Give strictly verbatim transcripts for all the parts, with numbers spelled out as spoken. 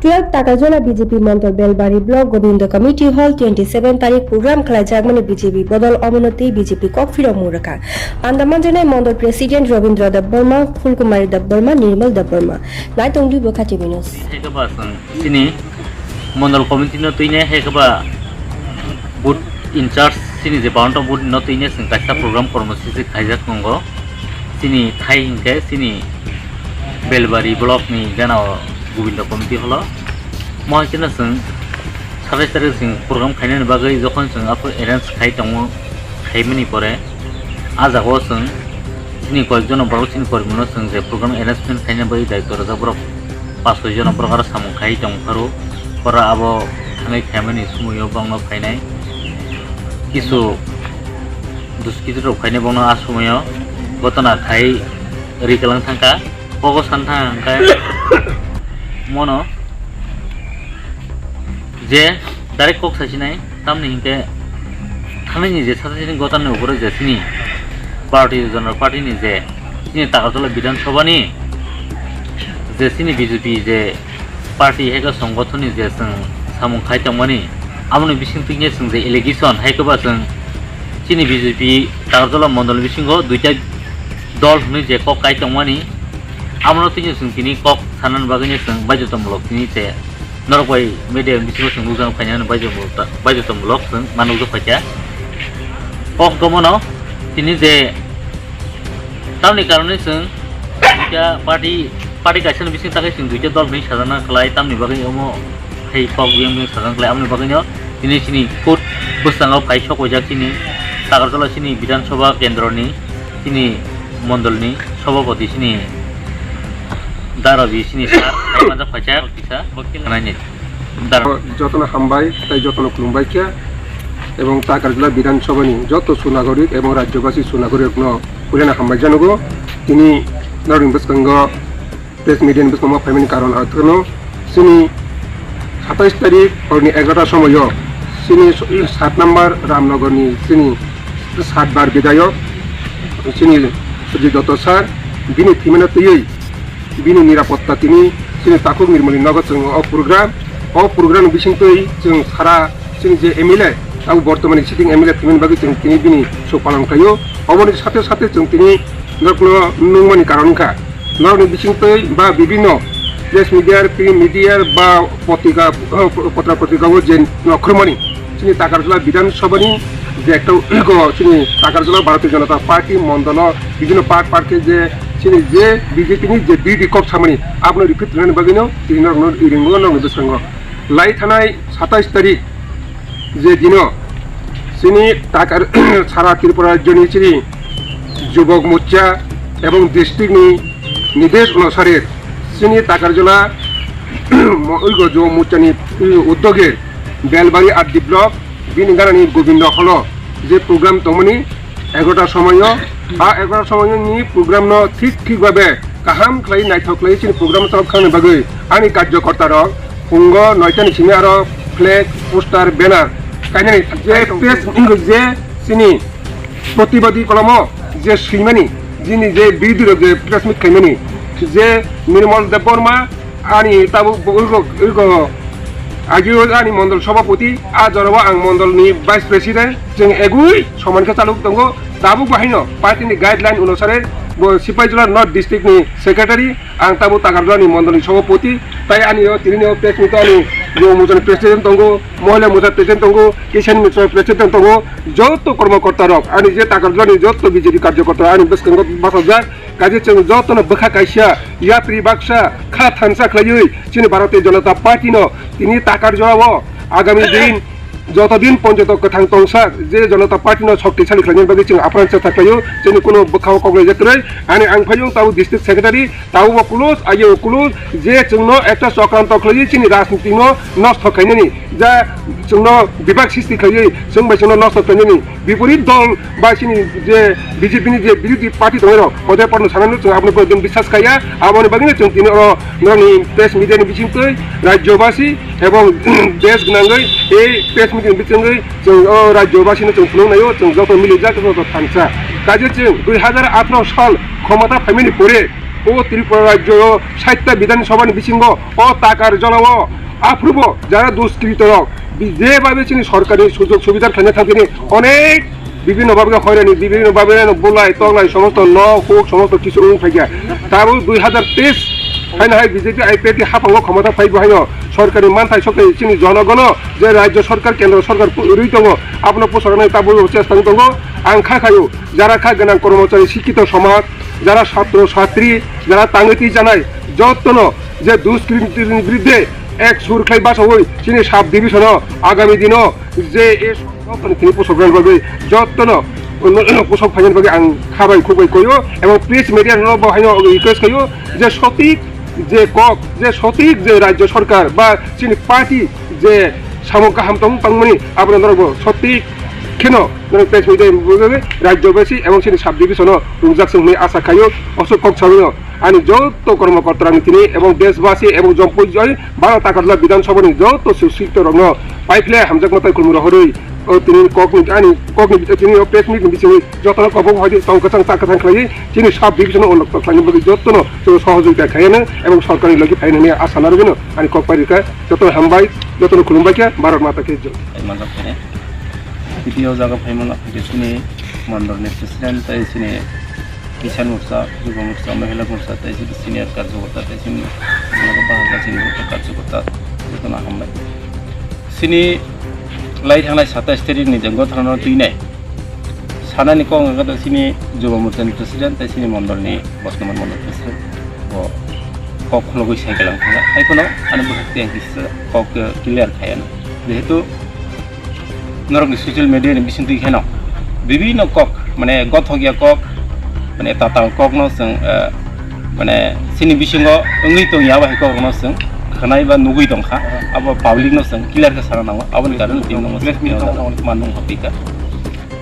Twelve Takarjala B J P Mondol Belbari Block Gobindo Committee Hall twenty seven tarik program khlaijakmani B J P bodol omono tei B J P kok phirokmung rwkha. Andaman Jonai Mondol President Robindra Debbarma, Phulkumari Debbarma, Nirmal Debbarma. Naitong dui bwkha T V News. Hai khe ba chwng chini Mondol Committee no twi nai, hai khe ba booth in charge chini je Bhawanta booth no twi nai chwng kaisa program kormo sisi khaijak tongo. Chini thai hinkhe chini Belbari block ni gana o Gobindo Committee holo. Mo hai kheno chwng satais tarik chwng program khainani bagwi jokhon chwng aphuru arrange khai tongo, khaimani pore ah jaga o chwng chini koyekjon borok chini kormi no chwng je program arrangement khaina bagwi daitw rwjak borok pas soi jon borok aro samung khai tong pharo, pora abo thangwi khaimani sumoio bongno phainai kisu duskiti rok phainai bongno ah sumoio gotona khai riklang thangkha. Kogo san thang hwnkhe mono je direct kok sasinai, tamni hinkhe thangnani je sasaini gotani ugure je chini Bharatiya Janata Party ni je chini Takarjala Bidhan Sabha ni je chini B J P je party hai khe songothon ni je chwng samung khai tongmani, aboni bisingtwi khe chwng je allegation hai khe ba chwng chini B J P Takarjala mondol bisingo duita dol hwnwi je kok kai tongmani, abono twi chwng tini kok sanani bagwi chwng baidhotamulok tini je norok bai media bisingo chwng nukjak phainani baidhotamulok chwng ma nukjak phaikha. Kok gomono tini je tamni karonwi chwng duita party, party kaisani bising tangwi chwng duita dol hwnwi sajana khlai, tamni bagwi omo hai kok biyang biyang sajana khlai, aboni bagwino tini chini court bwskango phai sok waijak chini Takarjala chini Bidhan Sabha kendroni chini mondolni sabhapati chini Darabi chini sir hai manjak phaikha kisa bo khe khwnaini. Dar- Jotono hambai tei jotono khulumbai kha, ebong Takarjala Bidhan Sabhani joto sunagorik ebong rajyobasi sunagorik no puilano hambai janogo. Tini norokni bwskango press media ni bwskango phaimani karon ang kheno chini satais tarik horni egarota somoio chini sat number Ramnagar ni chini sat bar bidayok chini Sujit Dotto sir bini thwimano twiwi bini nirapotta tini chini takhuk nirmani nogo chwng o program, o program ni bisingtwi chwng sara chini je M L A, abo bortomani sitting M L A thwimani bagwi chwng tini bini suk palon khlaio. Oboni sathe sathe chwng tini norokno nungmani karon wngkha, norokni bisingtwi ba bibinno press media, print media ba potrika, oh, potra potrika o je nokhormani chini Takarjala Bidhan Sabhani je ekta ego chini Takarjala Bharatiya Janata Party mondolo bibinno part part khe je chini je B J P ni je biridhi kok samani abono repeat rwnani bagwino tini norokno iringo norokni bwskango lai thanai satais tarik je dino chini Takar sara Tripura rajyoni chini Jubok Morcha ebong district ni nidesh onusare chini Takarjala mo-, oigo Jubok Morcha ni, uh, uddoge Belbari R D block bini ganani Gobindo holo je program tongmani egarota somoio, a egarota somoio ni program no thik thik babe kaham khlai naithok khlai chini program chok khani bagwi ani karjokorta rok phungo noita ni simi aro flag, poster, banner kainani je press meet je chini protibadi kolomo je swimani jini je biridhi rok je press meet khaimani je Nirmal Debbarma ani tabuk bo-, iko, iko, agio ani mondol sabhapati, a jorao ang mondol ni vice president, chwng egui soman khe chalok tongo, tabuk bo haino party ni guideline onusare bo Sipaijala North district ni secretary, ang tabuk Takarjala ni mondol ni sabhapati, tai ani o tini o press meet ani yo mochani president tongo, mohila mocha president tongo, kisan mocha president tongo, joto kormokorta rok ani je Takarjala ni joto B J P karjokorta ani bwskango bachajak, kaje chwng jotono bwkha kaisa yapri baksa kha thansa khlaiwi chini Bharatiya Janata Party no tini Takarjala o agami din joto din ponjoto kwthang tongsa je Janata Party no shoktisali khlaina bagwi chwng apran chesta khlaio, chini kuno bwkha o kok laijak kwrwi ani ang phaiyung tabuk district secretary tabuk bo kulus ayo kulus je chwngno ekta chokranto khlaiwi chini rajniti no nosto khainani ja chwngno bibak sisti khlaiwi chwng bai chwngno nosto khlainani biporit dol ba chini je B J P ni je birodhi party tongwi rok, o je parno sanano chwng abono koi din bisas kaya, aboni bagwino chwng tini oro norokni press media ni bisingtwi rajyobasi ebong desh gwnangwi ei press media ni bisingtwi chwng o rajyobasi no chwng phunuk naio, chwng joto milijak joto thansa. Kaje chwng dui hazar atharo sal khomota phaimani pore O Tripura rajyo o satta Bidhan Sabha ni bisingo o takar jolao aphrubo jara duskritorok bi-, jebabe chini sorkari sujog subidar khaina thangtini onek bibhinno bhabe hoirani, bibhinno bhabe bulai tonglai somosto nok huk somosto kisu wng phaikha. Tabuk dui hazar teis haino hai B J P I P F T haphango khomota phaibo haino sorkari manthai sokthai chini jonogono je rajyo sorkar kendro sorkar pu-, rwi tongo abono pusarnai tabuk chesta wng tongo. Ang kha khaio jara kha gwnang kormochari sikkito somaj, jara satro satri, jara tangwi twi janai jottono je duskriminini birudde ek sur khlai bachaui chini sub division o agami dino je e songkhorokni thani pusok rwna bagwi jottono pusok phaina bagwi ang khabai khukbai koyo ebong press media no bo haino request khaio je sotik je kok je sotik je rajyo sorkar ba chini party je samung kaham tong tongmani abono norok bo sotik kheno norok press media ni bagwi rajyo basi ebong chini sub division o rwngjak se hwnwi asa khaio. Osok kok sawi no ani joto kormokorta rokni thani ebong deshbasi ebong jompui joi Bharat Agartala Bidhan Sabha ni joto susikto rokno paiphle hamjakma tai khulumung rohorwi o tini kokni ani kokni tini o press meet ni bisingwi jotono kobok hoi tong kwchang cha kwchang khlaiwi chini sub division o unokto khlaina bagwi jotono chwng sohojogita khaiyano ebong sorkarni logi phaina hwnwi asa narwgwino ani kok pai rwkha. Jotono hambai, jotono khulumbai kha, Bharat Mata ki jai. Hai manjak khe. Titi o jaga phaimano khe chini mondolni president tei chini Kisan Morcha, Yuva Morcha, Mahila Morcha, tei chini senior karyakarta, tei chini bahai chini karyakarta, jotono hambai. Chini lai thangnai satais tarikni je gothrano twinai sanani kok wngkha chini Yuva Morchani president tei chini mondolni, bortoman mondol president bo kok khulogwi sai kalang thangkha. Hai phano ani bwkhak tei ang kisa kok clear khai ano. Jehetu norokni social media ni bisingtwi kheno bibinno kok, mane gothok ya kok, mane tatal kokno chwng, eh, mane chini bisingo wngwi tongya abo hai kokrokno chwng khwnai ba nugwi tongkha, abo public no chwng clear khe sana nango, aboni karon tini no press meet no manung hapika.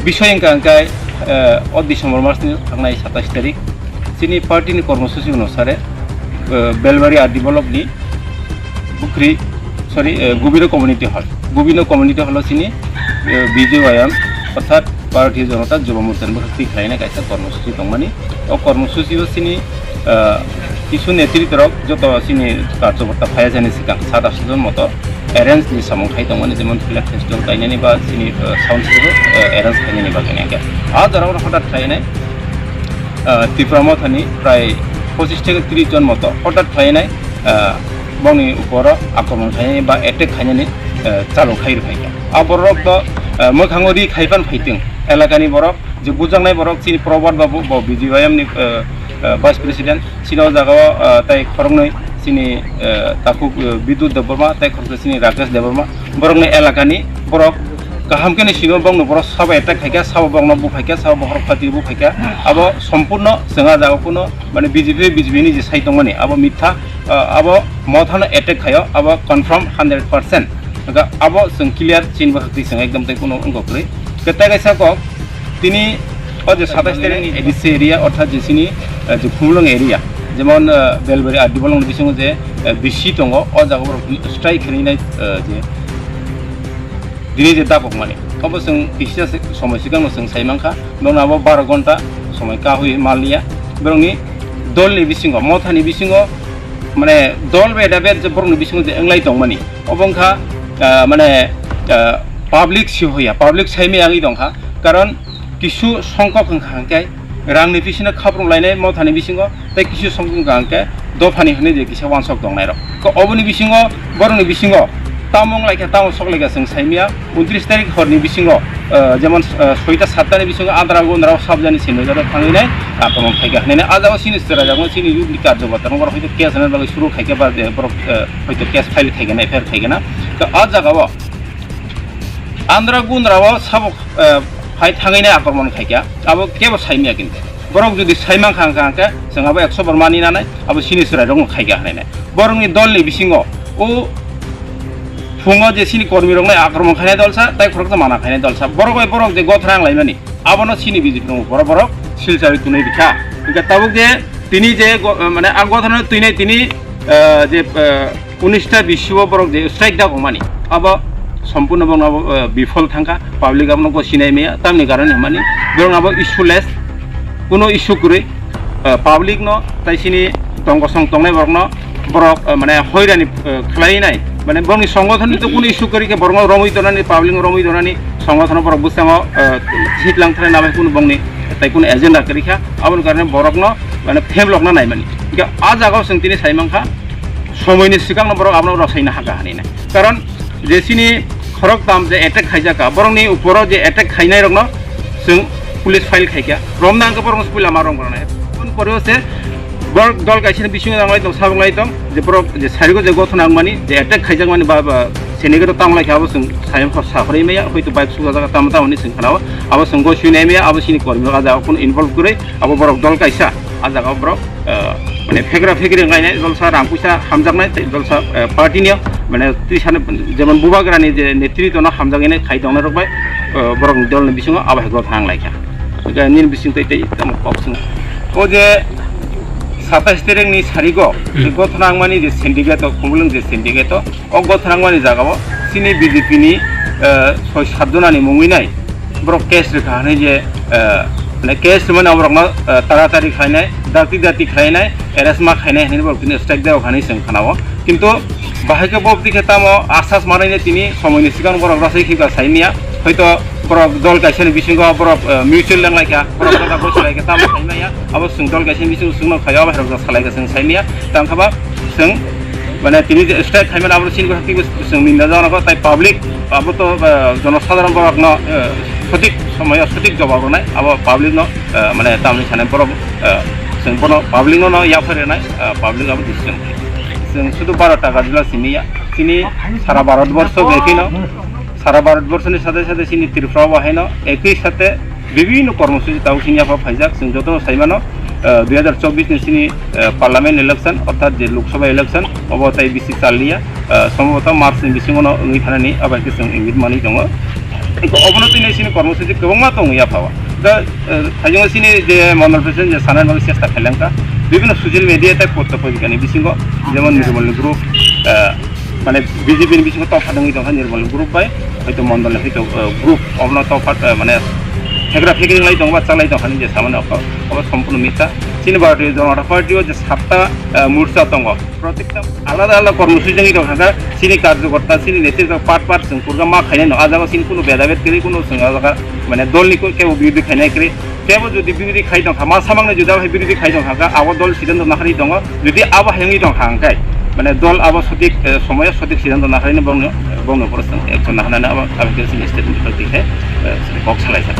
Bisoi wngkha hwnkhe, eh, o December mas ni thangnai satais tarik chini party ni kormosuchi onusare, eh, Belbari R D block ni Bukhri, sorry, eh, Gubino Community Hall. Gubino Community Hall o chini, eh, B J Y M orthat Bharatiya Janata Yuva Morcha ni bwkhak twi khlaina kaisa kormosuchi tongmani. O kormosuchi o chini, eh, kisu netritwrok joto chini karyakarta phaiya jani swkang sat asto jon moto arrange ni samung khai tongmani, jemon flag festival kainani ba chini, eh, sound system, eh, arrange khainani bagwi nai khe. A jora o hothat khainai, eh, Tipra Mothani prai pochish theke trish jon moto hothat khainai, eh, bongni uporo akromon khainani ba attack khainani, eh, chalo khai rwkhaikha. A borok to, eh, mwkhango ri khaipan phaitwng elakani borok. Je bujaknai borok chini Probhat Babu, bo B J Y M ni, eh, eh, Vice President, chini o jaga o, eh, tei khoroknwi chini, eh, takhuk, eh, Bidut Debbarma, tei khoroksa chini Rakesh Debbarma, borokni elakani borok kaham khe ni sino bongno borok sabo attack khaikha, sabo bongno buphaikha, sabo bokhorok phatwi buphaikha, abo sompurno chwng a jaga kuno mane B J P, B J P ni je sai tongmani abo mitha, eh, abo Mothano attack khaio, abo confirm hundred percent. Hwnkhe abo chwng clear chini bwkhak twi chwng ekdom tei kuno wngkha kwrwi. Khe tei kaisa kok, tini o je satais tarik ni A D C area orthat je chini, eh, je Khumulwng area, jemon, eh, Belbari R D block ni bisingo je, eh, B C tongo, o jaga borok strike khainai, eh, je dini je dakok mani. Obo chwng kisa se-, somoi swkangno chwng sai mankha, bono abo baro gonta somoi kahwi manliya. Borokni dolni bisingo, mothani bisingo, mane dol bai da bai je borokni bisingo je wnglai tongmani. Obo wngkha, ah, mane, ah, public si hoya, public saimaya wngwi tongkha. Karon kisu songkok wngkha hwnkhe rangni bisino khaprung lainai mothani bisingo, tei kisu songkok wngkha hwnkhe dophani hwnwi je kisa uansuk tongnairok. Ko oboni bisingo, borokni bisingo tamo wnglaikha, tamo soklaikha chwng saimaya. Untris tarik horni bisingo, ah, jemon, ah, soita satta ni bisingo andra gundra o sabjani simi jora thangwi nai akromon khaikha hwnwi nai. A jaga chini chwrairokno chini youth ni karjo bata rok hoito case hwnwi bagwi suru khaikha ba je borok, ah, hoito case file khaikha na, F I R khaikha na. To a jaga o andra gundra o sabo, ah, phai thangwi nai akromon khaikha, abo kebo saimaya kintu. Borok jodi saimang kha hwnkha hwnkhe chwng abo ekso bar mani nanai, abo chini chwrairokno khaikha hwnwi nai. Borokni dolni bisingo o phungo je chini kormirokno akromon khainai dolsa, tei khoroksa mana khainai dolsa. Borok bai borok je gothra wnglaimani, abono chini B J P rokno borok borok silchari tunui rikha. Hwnkhe tabuk je tini je go-, mane a gothra twinai tini, ah, je, ah, unis ta B C o borok je strike da gongmani, abo sompurno borokno abo, eh, bifol thangkha, public abono gosinaimaya, tamni karon hinmani borokno abo issue less, kuno issue kwrwi, eh, public no, tai sini tongkosong tongnai borok no, borok, eh, mane hoirani, eh, khlai nai, mane borokni songothon to kunu issue kwrwi khe borok no romwi tonani, public no romwi tonani, songothon borok bwskango, eh, hitlang thrai nabai kunu bongni tai kunu agenda kwrwi kha, aboni karone borok no mane phem lokna naimani. Hingkhe a jagao chwng tini sai mankha, somoini swkangno borok abono rwsaina hakha hinwi nai. Karon je chini khoroktham je attack khaijak kha, borokni uporo je attack khainai rokno chwng police file khaikha. Romna hwnkhe borokno puila ma rong rwnai. Boni pore se borok dol kaisa ni bisingo nanglai tong, sabuk lai tong, je borok je sarigo je gothona wngmani, je attack khaijakmani ba, ba, senike to tamo lai kha, abo chwng sayang khor sakhorwi maya, hoito bike sukjak tamo tamo hinwi chwng khanao, abo chwng gosui nai maya, abo chini kormi rok a jaga o kunu involve kwrwi, abo borok dol kaisa, a jaga o borok, eh, mane phegra phegri wnglainai, jolsa rang puisa hamjaknai, tei jolsa, eh, party ni, mane twi sani, jemon bubagrani je netritwno hamjaknai khai tongnai rok bai, eh, borok ni dol ni bisingo abo hai gothona wng lai kha. Hingkhe nini bising tei tei tamo kok sung. O je satais tarikh ni sarigo, hmm, je gothona wngmani je syndicate o, Khumulwng je syndicate o, o gothona wngmani jaga o chini B J P ni, eh, soi sat jona ni mungwi nai borok case rwkha hinwi je, eh, mane case rwmani borok no, eh, taratari khlainai, dakti dakti khlainai, arrest ma khainai hinwi borok tini strike deo hinwi chwng khanao. Kintu bahai khe bo bwtwi khe tamo asas manwi tini somoi ni swkang borok rwsai khiba sai maya, hoito borok dol kaisa ni bisingo borok, eh, mutual lenglai kha, borok kota bosi lai kha, tamo sai maya, abo chwng dol kaisa ni bisingo chwngno khaio, abo hai rok salai kha chwng sai maya, tang kha ba chwng, mane, tini je strike khaimani abo chini kok twi chwng ninda jana kho, tai public abo to, eh, jono sadharon borok no, eh, sothik somoyo sothik jawab rwnai, abo public no, eh, mane, tamni sanai borok, eh, chwng bono public no, no yaphar rwnai, eh, public abo decision. Chwng sudu baro taka jila simi ya, chini sara Bharat borsho bekhino, sara Bharat borsho ni sathe sathe chini Tripura bo haino ekoi sathe bibhinno kormosuchi tabuk chini yapha phaijak, chwng jotono saimano, eh, dui hajar chobbish ni chini, eh, parliament election, orthat je Lok Sabha election, obo tai bisi chal liya, eh, sombhoboto March ni bisingo no wngwi thanani abo hai khe chwng ingit manwi tongo. Obono tini chini kormosuchi kwbangma tongo yapha o. Da, eh, phaijak chini je Mandal President je sanani bagwi chesta khailangkha, bibhinno social media tei potro potrika ni bisingo, jemon Nirmal ni group, eh, mane B J P ni bisingo topha wngwi tongkha Nirmal group bai, hoito Mondol ni hoito, eh, group, obono topha, eh, mane phegra phegri wngwi tongba chalai tongkha ni je samani okho, obo sompurno mitha. Chini Bharatiya Janata Party o je satta, eh, morcha tongo, protekta alada alada kormosuchi wngwi tongkha, chini karjokorta, chini netrito part part chwng kurga ma khainai no, a jaga chini kunu bedabed kwrwi kunu chwng a jaga mane dol ni kebo birodhi khainai kwrwi. Tebo jodi birodhi khai tongkha, ma samangni jodi abo hai birodhi khai tongkha, kha abo dol siddhanto naharwi tongo. Jodi abo hai wngwi tongkha, hwnkhe mane dol abo sothik, eh, somoyo sothik siddhanto naharwino bongno, bongno poro chwng action naharnani abo, abo khe chini state ni bikhai twi khe, eh, kok salai kha.